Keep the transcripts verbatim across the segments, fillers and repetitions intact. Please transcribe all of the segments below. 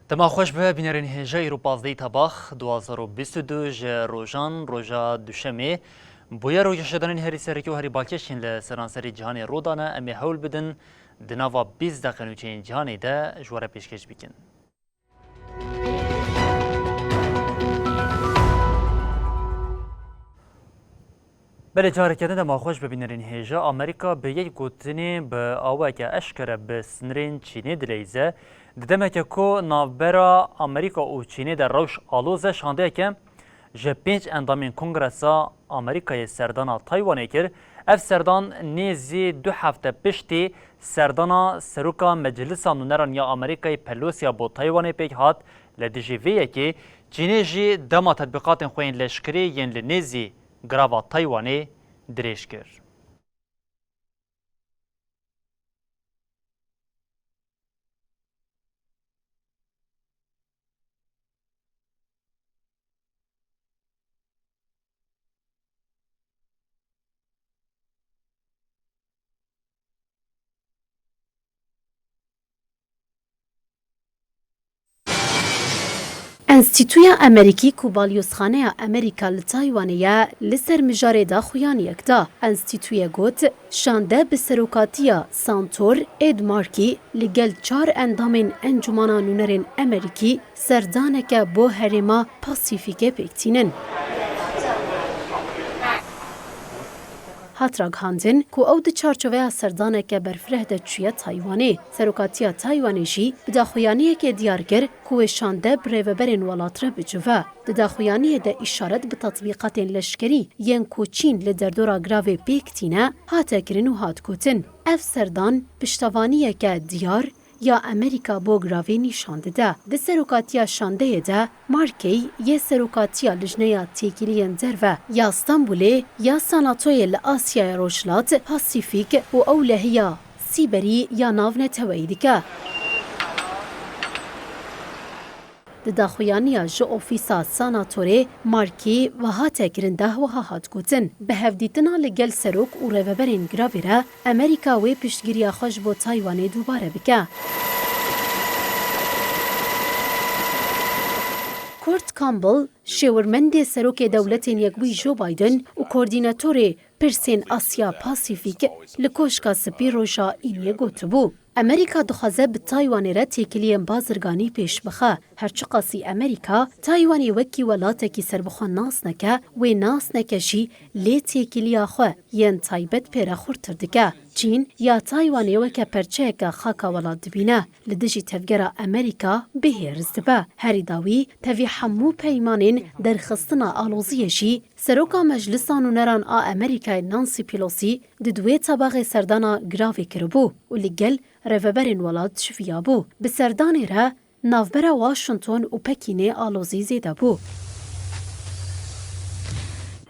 Dema xweş be, bînerên hêja, îro pazdehî Tebax du hazar û bîst û du ji rojan, roja Duşemê, bûye rojgeşedanên herî serekî û herî balkêş yên li seranserî cîhanê rû dane. Em ê hewl bidin di nava bîst deqe nûçeyên cîhanê de ji we re pêşkêş bikin. Belê, careke din dema xweş be, bînerên hêja. Amerîka bi yek gotinê bi aweke eşkere bi sinirên Çînê dileyze. Di demeke ku navbera Amerîka û Çînê de rewş aloz e, şandeyeke ji pênc endamên Kongresa Amerîkayê serdana Taywanê kir. Ev serdan nêzî du hefte piştî serdana Seroka Meclisa Nûneran ya Amerîkayê Pelosiya bo Taywanê pêk hat. Li dijî vê yekê Çînê jî dema tetbîqatên xwe yên leşkerî yên li nêzî girava Taywanê dirêj kir. Enstîtuya Amerîkî ku balyozxaneya Amerîka li Taywanê ye, li ser mijarê daxuyaniyek da. Enstîtuyê got, şande bi serokatiya Santor Ed Markey li gel çar endamên Encûmana Nûnerên Amerîkî serdaneke bo herêma Pasîfîkê pêk tînin. Hat ragihandin ku ew di çarçoveya serdaneke berfireh de çûye Taywanê. Serokatiya Taywanê jî bi daxuyaniyekê diyar kir ku wê şande bi rêveberên welat re bicive. Di daxuyaniyê de îşaret bi tetbîqatên leşkerî yên ku Çîn li derdora giravê pêk tîne hate kirin û hat gotin, ev serdan piştevaniyeke diyar ya Amerîka bo giravê nîşan dide. Di serokatiya şandeyê de Markey yê serokatiya Lijneya Têkiliyên Derve ya Stenbolê ya Sanatoyê li Asyaya Rojhilat, Pasîfîk û ewlehiya Sîberî ya navneteweyî dike. Di daxuyaniya ji ofîsa Sanatorê Markey ve hate kirin de wiha hat gotin, bi hevdîtina li gel serok û rêveberên giravê re Amerîka wê piştgiriya xwe ji bo Taywanê dubare bike. Kurt Campbell, şêwirmendê Serokê Dewletên Yekbûyî Joe Biden û koordînatorê pirsên Asya Pasîfîk li Koşka Spî roja Îniyê gotibû, Amerîka dixwaze bi Taywanê re têkiliyên bazirganî pêş bixe. Her çiqasî Amerîka Taywanê wekî welatekî serbixwe nas neke, wê nas neke jî lê têkiliya xwe yên taybet pê re xurtir dike. Çîn ya Taywanê weke perçeyeke xaka welat dibîne. Li dijî tevgera Amerîka bêhêriz dibe. Herî dawî tevî hemû peymanên derxistina aloziyê jî Seroka Meclisa Nûneran a Amerîkayê Nancy Pelosi di duwê tebaxê serdana giravê kiribû û li gel rêveberên welat şiviyabû. Bi serdanê re navbera Washington û Pekînê alozî zêde bû.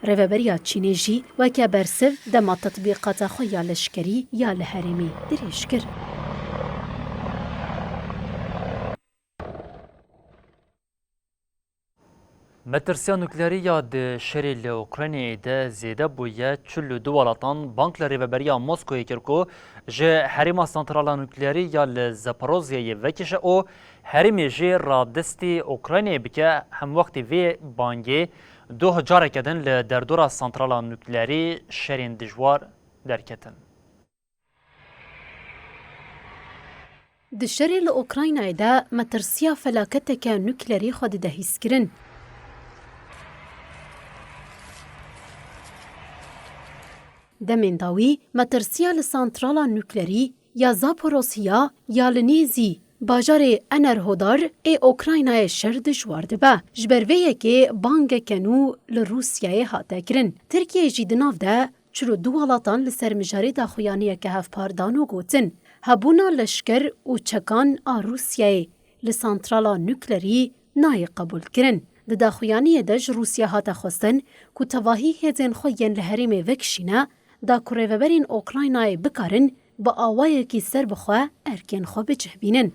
Rêveberiya Çînê jî weke bersiv dema tetbîqata xwe ya leşkerî ya li herêmê dirêj kir. Metirsiya nukleerî ya di şerê li Ukraynayê de zêde bûye. Çil û du welatan bang li rêveberiya Moskoyê kir ku ji herêma santrala nukleerî ya li Zaporozhyayê vekişe û herêmê jî radestî Ukraynayê bike. Hemwextî vê bangê doh careke din li derdora santrala nukleerî şerên dijwar derketin. Di şerê li Ukraynayê de metirsiya felaketeke nuklerî xwe dide hîskirin. Demên dawî metirsiya li santrala nuklerî ya Zaporozhye ya li nêzî bajarê Enerhodar ê Ukraynayê şer dijwar dibe. Ji ber vê yekê bangeke nû li Rûsyayê hate kirin. Tirkiye jî di nav de çil û du welatan li ser mijarê daxuyaniyeke hevpar dan û gotin, hebûna leşker û çekan a Rûsyayê li santrala nuklerî nayê qebûlkirin. Di daxuyaniyê de ji Rûsya hate xwestin ku tevahî hêzên xwe yên li herêmê vekişîne, da ku rêveberên Ukraynayê bikarin bi awayekî serbixwe erkên xwe bicih bînin.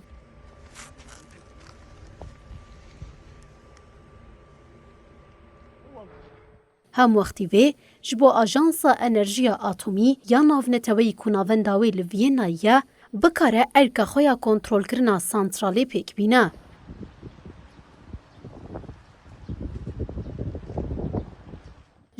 Hemwextî vê ji bo Ajansa Enerjiya Atomî ya Navneteweyî ku navenda wê li Vîyennayê ye, bikare erka xwe ya kontrolkirina santralê pêk bîne.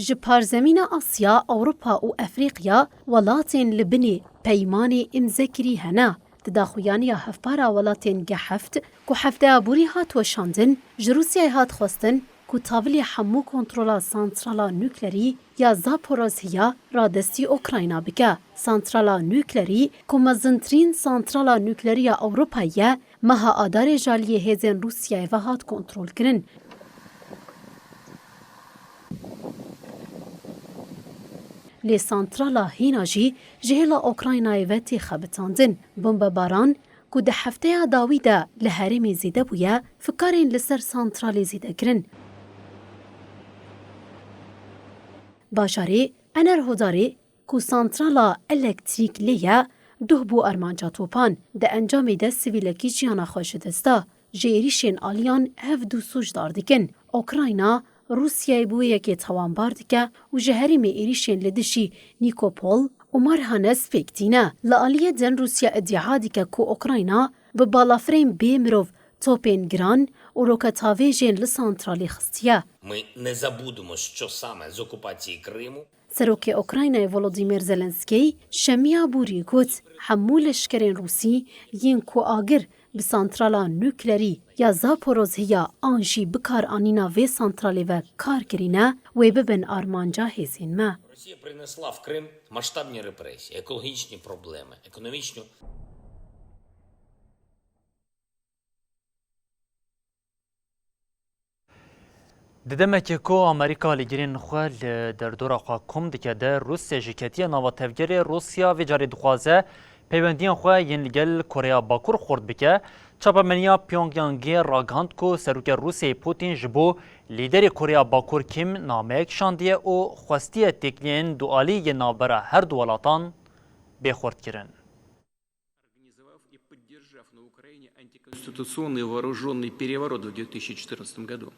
Ji parzemîna Asya, Ewropa û Efrîqya welatên li binê peymanê îmzekirî hene. Di daxuyaniya Hevpara Welatên G heft ku hefteya borî hat weşandin, ji Rûsyayê hat xwestin ku tavilî hemû kontrola santrala nuklerî ya Zaporozhiya radestî Ukrayna bike. Santrala nuklerî ku mezintirîn santrala nuklerî ya Ewropayê ye, meha Adarê ji aliyê hêzên Rûsyayê ve hat kontrolkirin. Lê santrala hîna jî ji hêla Ukraynayê ve tê xebitandin. Bombebaran ku di hefteya dawî de li herêmê zêde bûye, fikarên li ser santralê zêde kirin. Bajarê Enerhodarê ku santrala elektrîk lê ye, duh bû armanca topan. Di encamê de sivîlekî jiyana xwe ji dest da. Ji êrîşên aliyan hev du sûcdar dikin. Ukrayna Rûsyayê bi wê yekê tawanbar dike û ji herêmê êrîşên li dijî Nîkopol û Marhanes pêk tîne. Li aliyê din Rûsya îdia dike ku Ukrayna bi balafirên bê mirov, topên giran û roketavêjên li santralê xistiye. Ми не забудемо, що саме з окупації Криму Serokê Ukraynayê Volodymyr Zelenskî şemiya borî got, hemû leşkerên Rûsî yên ku agir bi santrala nuklerî ya Zaporozhiya an jî bikaranîna vê santralê ve kar kirîne, wê bibin armanca hêzên me. Росія принесла в Крим масштабні репресії, екологічні проблеми, економічну Di demekê ku Amerîka lêgirên xwe li derdora xwe kom dike de, Rûsya jî ketiye nava tevgerê. Rûsya vê carê dixwaze peywendiyên xwe yên li gel Koreya Bakur xurt bike. Çapemeniya Pyongyangê ragihand ku serokê Rûsyayê Putin ji bo lîderê Koreya Bakur Kim nameyek şandiye û xwestiye têkiliyên dualî yên navbera her du welatan bê xurtkirin. Организовав и поддержав на Украине антиконституционный вооружённый переворот в две тысячи четырнадцатом году.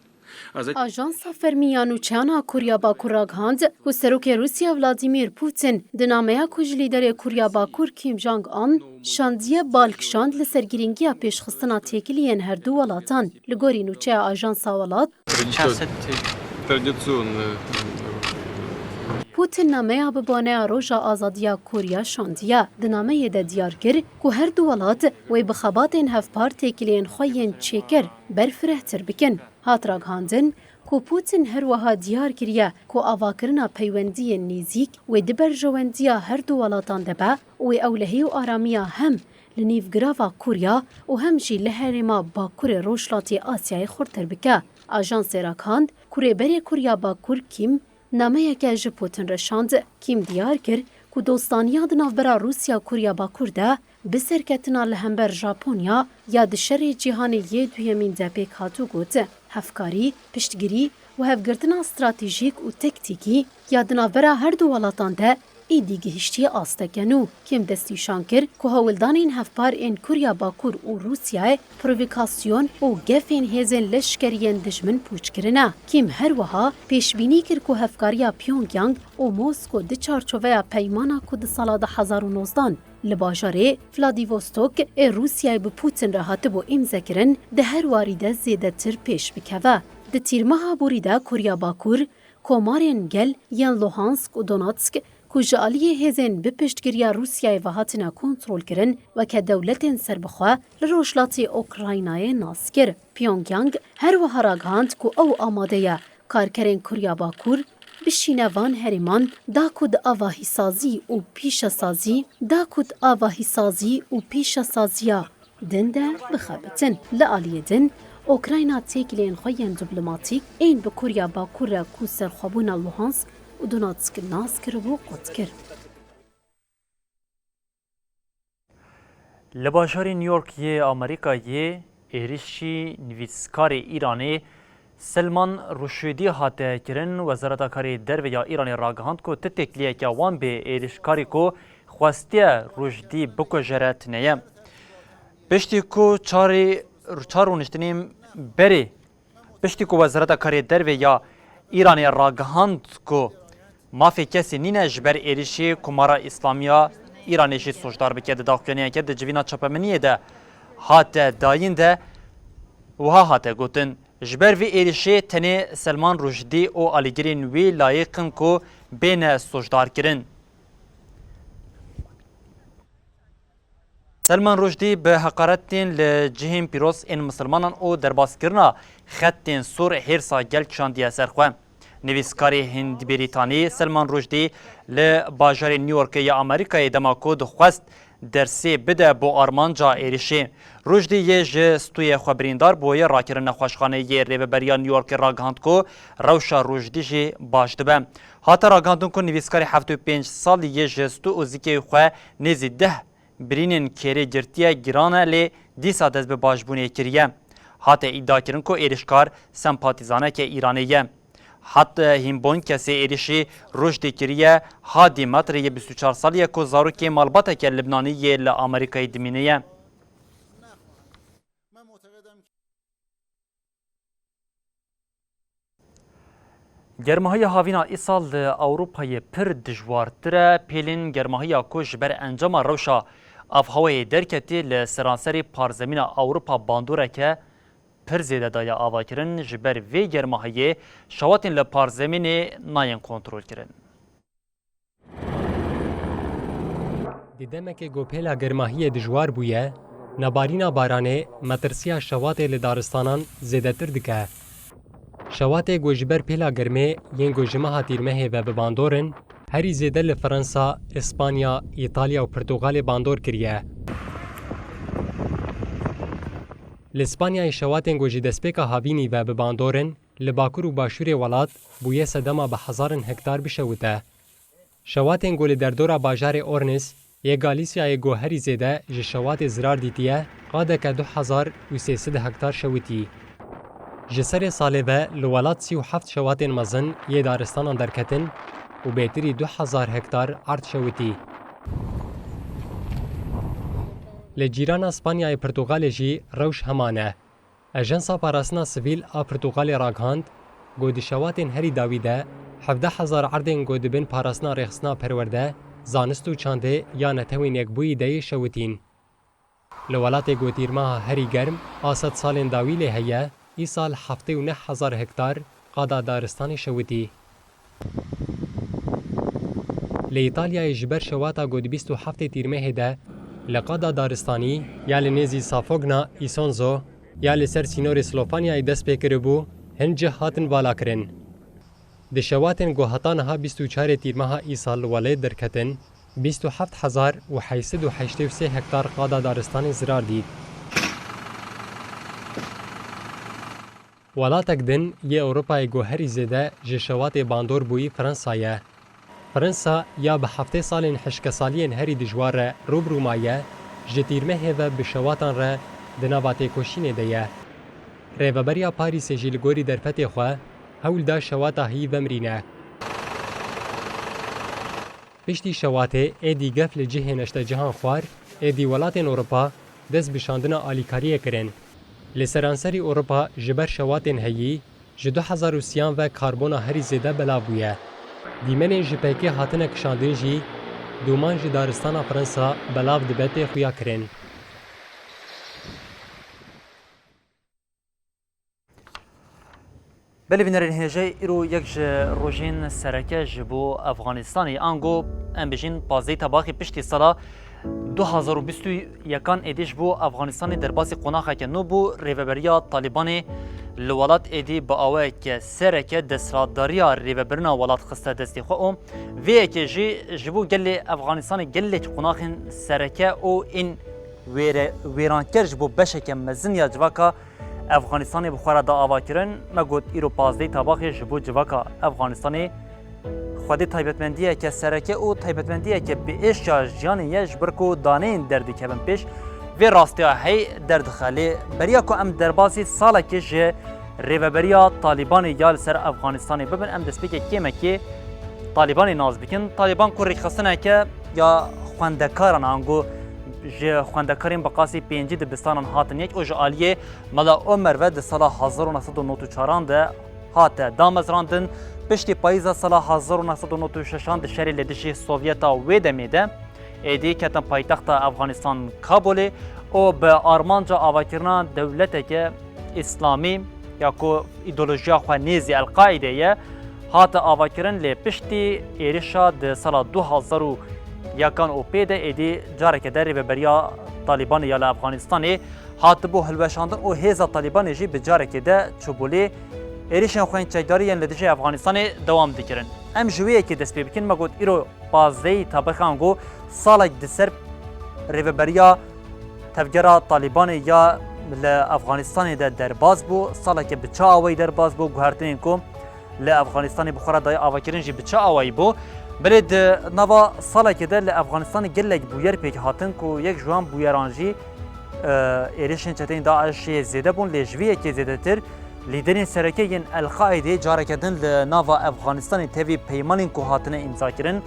А за- Ajansa Fermî ya Nûçeyan a Koriya Bakur ragihand ku Serokê Rûsya Vladimir Putin di nameya ku ji lîderê Koriya Bakur Kim Jong Un şandiye, bal kişand li ser girîngiya pêşxistina têkiliyên her du welatan. Li gorî nûçeya Ajansa Welat, Традицион-, традиционная. Putin nameya bi baneya Roja Azadiya Koriya şandiye. Di nameyê de diyar kir ku her du welat wê bi xebatên hevpar têkiliyên xwe yên çêkir berfirehtir bikin. Hat ragihandin ku Putin her wiha diyar kiriye ku avakirina peywendiyên nêzîk wê di berjewendiya her du welatan de be û wê ewlehî û aramiya hem li nîvgirava Koriya û hem jî li herêma Bakurê Rojhilatê Asyayê xurtir bike. Ajansê ragihand ku Rêberê Koriya Bakur Kim nameyeke ji Putin re şand. Kim diyar kir ku dostaniya di navbera Rûsya û Koriya Bakur de bi serketina li hember Japonya ya di şerê cîhanê yê duyemîn de pêk hat û got, hevkarî, piştgirî û hevgirtina stratejîk û tektîkî ya di navbera her du welatan de êdî gihiştiye asteke nû. Kim destnîşan kir ku hewldanên hevpar ên Koriya Bakur û Rûsyayê provokasyon û gefên hêzên leşkerî yên dijmin pûç kirine. Kim her wiha pêşbînî kir ku hevkariya Pyongyang û Mosko di çarçoveya peymana ku di sala du hezar û nozdan li bajarê Vladivostok ê Rûsyayê bi Putin re hatibû îmzekirin, di her warî de zêdetir pêş bikeve. Di tîrmeha borî de Koriya Bakur, komarên gel yên Luhansk û Donetsk ku ji aliyê hêzên bi piştgiriya Rûsyayê ve hatine kontrolkirin, weke dewletên serbixwe li rojhilatê Ukraynayê nas kir. Pyongyang her wiha ragihand ku ew amade ye karkerên Koriya Bakur bişîne van herêman da ku di avahîsazî û pîşesazî, da ku di avahîsazî û pîşesaziya din de bixebitin. Li aliyê din, Ukrayna têkiliyên xwe yên diplomatîk ên bi Koriya Bakur re ku serxwebûna Luhansk û Donetsk nas kiribû, qut kir. Li bajarê New York yê Amerîkayê êrişî nivîskarê Îranê Selman Ruşdî hate kirin. Wezareta Karê Derve ya Îranê ragihand ku ti têkiliyeke wan bê êrişkarî ku xwestiye Ruşdî bikuje re tune ye. Piştî ku çarê, çar rûniştinên berê, piştî ku Wezareta Karê Derve ya Îranê ragihand ku mafê kesê nîne ji ber êrişê Komara Îslamî ya Îranê jî sûcdar bike, di daxuyaniyeke di civîna çapemeniyê de hate dayîn de wiha hate gotin, Ji ber vê êrişê tenê Selman Rûşdî û alîgirên wî layiq in ku bêne sûcdarkirin. Selman Rûşdî bi heqaretên li cihên pîroz ên misilmanan û derbaskirina xetên sor hêrsa gel kişandiye ser xwe. Nivîskarê Hindî-Brîtanî Selman Rûşdî li bajarê New Yorkê ya Amerîkayê dema ku dixwest dersê bide bo armanca êrişê. Rûşdî yê ji stûyê xwe birîndar bûye, rakirin nexweşxaneyê yê Rêveberiya New Yorkê ragihand ku rewşa Rûşdî jî baş dibe. Hate ragihandin ku nivîskarê heftê û pênc salî yê ji stû û zikê xwe nêzî deh birînên kêrê girtiye giran e, lê dîsa dest bi başbûnê kiriye. Hate îdiakirin ku êrişkar sempatîzaneke Îranê ye. Hate hînbûn kesê êrişî Rûşdî kiriye, Hadî Metrê yê bîst û çar salî ye ku zarokê malbateke Libnanî yê li Amerîkayê dimîne ye. Germahiya havîna îsal li Ewropayê pir dijwartir e. Pêlên germahiya ku ji ber encama rewşa avhewayê derketî li seranserê parzemîna Ewropa bandoreke pir zêde daye avakirin. Ji ber vê germahiyê şewatên li parzemînê nayên kontrolkirin. Di demekê ku pêla germahiyê dijwar bûye, nebarîna baranê metirsiya şewatê li daristanan zêdetir dike. Şewatê ku ji ber pêla germê yên ku ji meha tîrmehê ve bi bandor in, herî zêde li Fransa, Îspanya, Îtalya û Pirtugalê bandor kiriye. Li Spanyayê şewatên ku ji destpêka havînî ve bi bandor in, li bakur û başûrê welat bûye sedema bi hezarin hektar bişewite. Şewatên ku li derdora bajarê Ornis yê Galîsyayê ku herî zêde ji şewatê zirar dîtiye, qadeke du hezar û sê sed hektar şewitî. Ji serê salê ve li welat sî û heft şewatên mezin yê daristanan derketin û bêtirî du hezar hektar erd şewitî. Li cîrana Spanyayê Pirtugalê jî rewş heman e. Ajansa Parastina Sivîl a Pirtugalê ragihand ku di şewatên herî dawî de hevdeh hezar erdên ku di bin parastina rêxistina perwerde, zanist û çandê ya Netewên Yekbûyî de yê şewitîn. Li welatê ku tîrmeha herî germ a sed salên dawî lê heye, îsal heftê û neh hezar hektar qada daristanê şewitî. Li Îtalyayê ji ber şewata ku di bîst û heftê tîrmehê de li qada daristanî ya li nêzî Safogna Isonzo ya li ser sînorê Slofanyayê dest pê kiribû, hin cih hatin valakirin. Di şewatên ku heta niha bîst û çarê tîrmeha îsal li welêt derketin, bîst û heft hezar û heyt sed û heştê û sê hektar qada daristanê zirar dît. Welatek din yê Ewropayê ku herî zêde ji şewatê bandor bûyî Fransa ye. Fransa ya bi heftê salên hişkesaliyên herî dijwar re rû bi rû maye, ji tîrmehê ve bi şewatan re di nava têkoşînê de ye. Rêveberiya Parîsê jî li gorî derfetê xwe hewl da şewata heyî vemirîne. Piştî şewatê êdî gef li cihê neştecihan xwar, êdî welatên Ewropa dest bi şandina alîkariyê kirin. Li seranserî Ewropa ji ber şewatên heyî ji du hezar û sîyan ve karbona herî zêde belav bûye. Dîmenên ji peyke hatine kişandin jî dûman ji daristana Fransa belav dibe tê xuya kirin. Belê bînerên hêjayî, îro yek ji rojên sereke ji bo Efxanistanê, ango em bijîn pazdehê Tebaxê piştî sala du hazar û bîst û yekan êdî ji bo Efxanistanê derbasî qonaxeke nû bû. Rêveberiya Talîbanê li welat êdî bi awayeke sereke desthilatdariya rêvebirina welat xiste destê xwe û vê yekê jî ji bo gelê Efxanistanê gelek qonaxên sereke û ên wêre-, wêranker ji bo beşeke mezin ya civaka Efxanistanê bi xwe re da ava kirin. Me got, îro pazdehê Tebaxê ji bo civaka Efxanistanê xwedê taybetmendiyeke sereke û taybetmendiyeke bi êş ya jiyanê ye, ji ber ku daneyên derdikevin pêş vê rastiya hey derdixe. Lê beriya ku em derbasî salekê ji rêveberiya Talîbanê ya li ser Efxanistanê bibin, em destpêkê kêmekê Talîbanê nas bikin. Talîban ku rêkxistineke ya xwendekaran ango ji xwendekarên bi qasî pêncî dibistanan hatin yek û ji aliyê Mela Omer ve di sala hezar û neh sed û nod û çaran de hate damezrandin. Piştî payîza sala hezar û neh sed û nod û şeşan di şerê li dijî Sovyeta wê demê de êdî ketin paytexta Efxanistan Kabulê û bi armanca avakirina dewleteke Îslamî ya ku îdeolojiya xwe nêzî El-Qaîdê ye, hate avakirin, lê piştî êrişa di sala du hazar û yekan û pê de êdî careke de rêveberiya Talîbanê ya li Efxanistanê hatibû hilweşandin û hêza Talîbanê jî bi carekê de çûbû lê êrişên xwe yên çekdarî yên li dijî Efxanistanê dewam dikirin. Em ji wê yekê dest pê bikin, me got îro pazdehî Tabixê ango salek di ser rêveberiya tevgera Talîbanê ya li Efxanistanê de derbas bû. Saleke bi çi awayî derbas bû? Guhertinên ku li Efxanistanê bi xwe re daye avakirin jî bi çi awayî bû? Belê di nava salekê de li Efxanistanê gelek bûyer pêk hatin ku yek ji wan bûyeran jî, e, êrişên çeteyên DAIŞê zêde bûn, lê ji vê yekê zêdetir lîderên sereke yên El-Qaîdê careke din li nava Efxanistanê tevî peymanên ku hatine îmzakirin,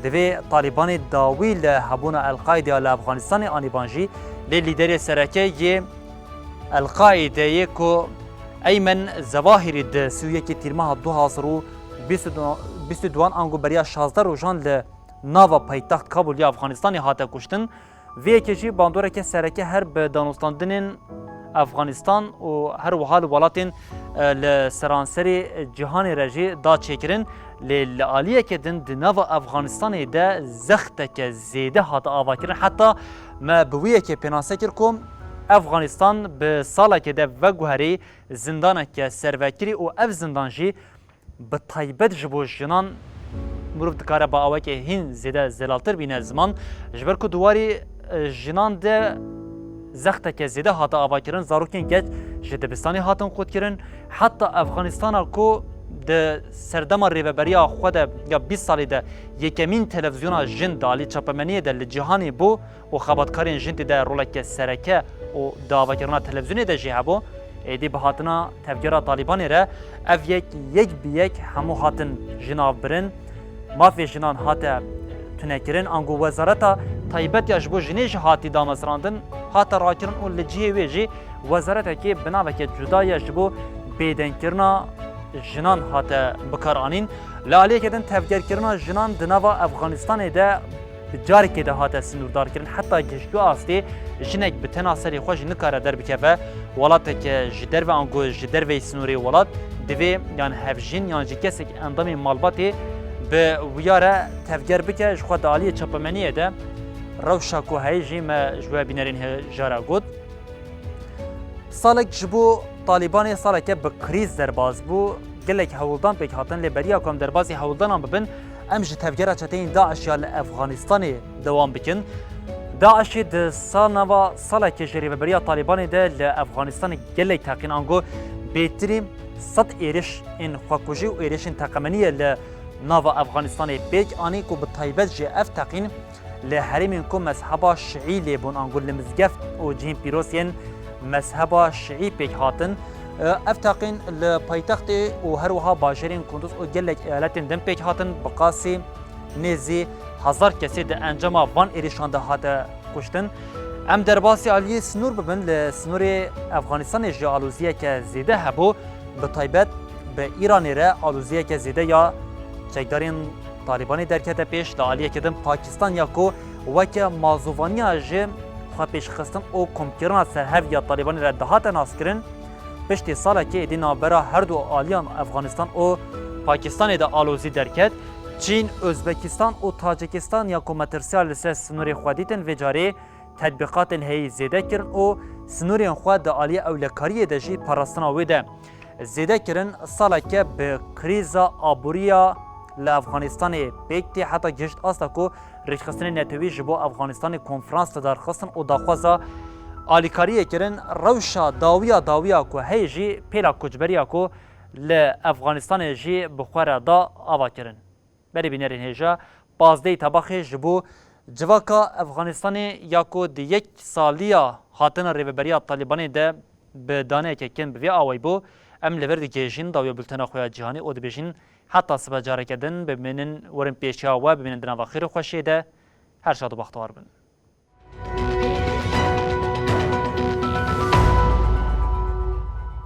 divê Talîbanê dawî li hebûna El-Qaîdê ya li Efxanistanê anîban jî, lê lîderê sereke yê El-Qaîdeyê ku Eymen Zewahirî di sî û yekê Tîrmeha du hazar û bîst û du, bîst û duan ango beriya şazdeh rojan li nava paytext Kabul ya Efxanistanê hate kuştin. Vê yekê jî bandoreke sereke her bi danûstandinên Efxanistan û her wiha li welatên, e, li seranserê cîhanê re jî da çêkirin. Lê li aliyeke din di nava Efxanistanê de zexteke zêde hate avakirin. Heta me bi wî yekê pênase kir ku Efxanistan bi salekê de veguherî zindaneke servekirî û ev zindan jî bi taybet ji bo jinan mirov dikare bi awekê hîn zêde zelaltir bîne ziman, ji ber ku di warî, e, jinan de zexteke zêde hate avakirin, zarokên geç ji dibistanê hatin qutkirin. Heta Efxanistana ku di serdema rêveberiya xwe de ya bîst salî de yekemîn televîzyona jin di alî çapemeniyê de li cîhanê bû, û xebatkarên jin tê de roleke sereke û di avakirina televîzyonê de jî hebû, êdî bi hatina tevgera Talîbanê re ev yek, yek bi yek hemû hatin jinavbirin. Mafê jinan hate tunekirin, ango wezareta taybet ya ji bo jinê jî hatî damezrandin, hate rakirin û li cihê wê jî wezaretekê bi naveke cuda ya ji bo bêdengkirina jinan hate bikaranîn. Li aliyeke din tevgerkirina jinan di nava Efxanistanê de bi carekê de hate sinûrdarkirin. Heta giştî astê jinek bi tena serê xwe jî nikare derbikeve welateke ji derve ango ji derveyî sinûrê welat divê yan hevjin yan jî kesek endamê malbatê bi wiya re tevger bike. Ji xwe di aliyê çapemeniyê de rewşa ku heye jî me ji we bînerên hêja re got. Salek ji bo Talîbanê saleke bi krîz derbas bû. Gelek hewldan pêk hatin, lê beriya ku em derbasî hewldanan bibin, em ji tevgera çeteyên DAIŞ ya li Efxanistanê dewam bikin. DAIŞê di sa nava salekê ji rêveberiya Talîbanê de li Efxanistanê gelek teqîn ango bêtirî sed êriş ên xwekujî û êrişên teqemeniyê li nava Efxanistanê pêk anî ku bi taybet jî ev teqîn li herêmên ku mezheba şiî lê bûn, ango li mizgeft û cihên pîroz yên mezheba şiî pêk hatin. Ev teqîn li paytextê û her wiha bajarên Kunduz û gelek eyaletên din pêk hatin, bi qasî nêzî hezar kesê di encama van êrişan de hate kuştin. Em derbasî aliyê sinûr bibin, li sinûrê Efxanistanê jî aloziyeke zêde hebû, bi taybet bi Îranê re aloziyeke zêde ya çekdarên Talîbanê derkete pêş. Di aliyeke din Pakistan ya ku weke mazûvaniya ji xwepêşxistin û komkirina serhev ya Talîbanê re dihate naskirin, piştî salekê êdî navbera her du aliyan Efxanistan û Pakistanê de alozî derket. Çîn, Ozbekistan û Tacikistan ya ku metirsiya li ser sinûrê xwe dîtin, vê carê tedbîqatên heyî zêde kirin û sinûrên xwe di aliyê ewlekariyê de jî parastina wê de zêde kirin. Saleke bi krîza aborî ya li Efxanistanê pêk tê, heta gihişt asta ku rêxistinên netewî ji bo Efxanistanê konferans li dar xistin û daxwaza alîkariyê kirin. Rewşa dawiya dawiya ku heye jî pêla koçberiya ku li Efxanistanê jî bi xwe re da ava kirin. Berê bînerên hêja, pazdehî Tebaxê ji bo civaka Efxanistanê ya ku di yek saliya hatina rêveberiya Talîbanê de bi daneyeke kin bi vê awayî bû, em li vir digihêjin dawiya bultena xwe ya cîhanî û dibêjin heta sibe careke din bimînin, werin pêşiya we bimînin di nava xêr û xweşiyê de. Her şad û bextewar bin.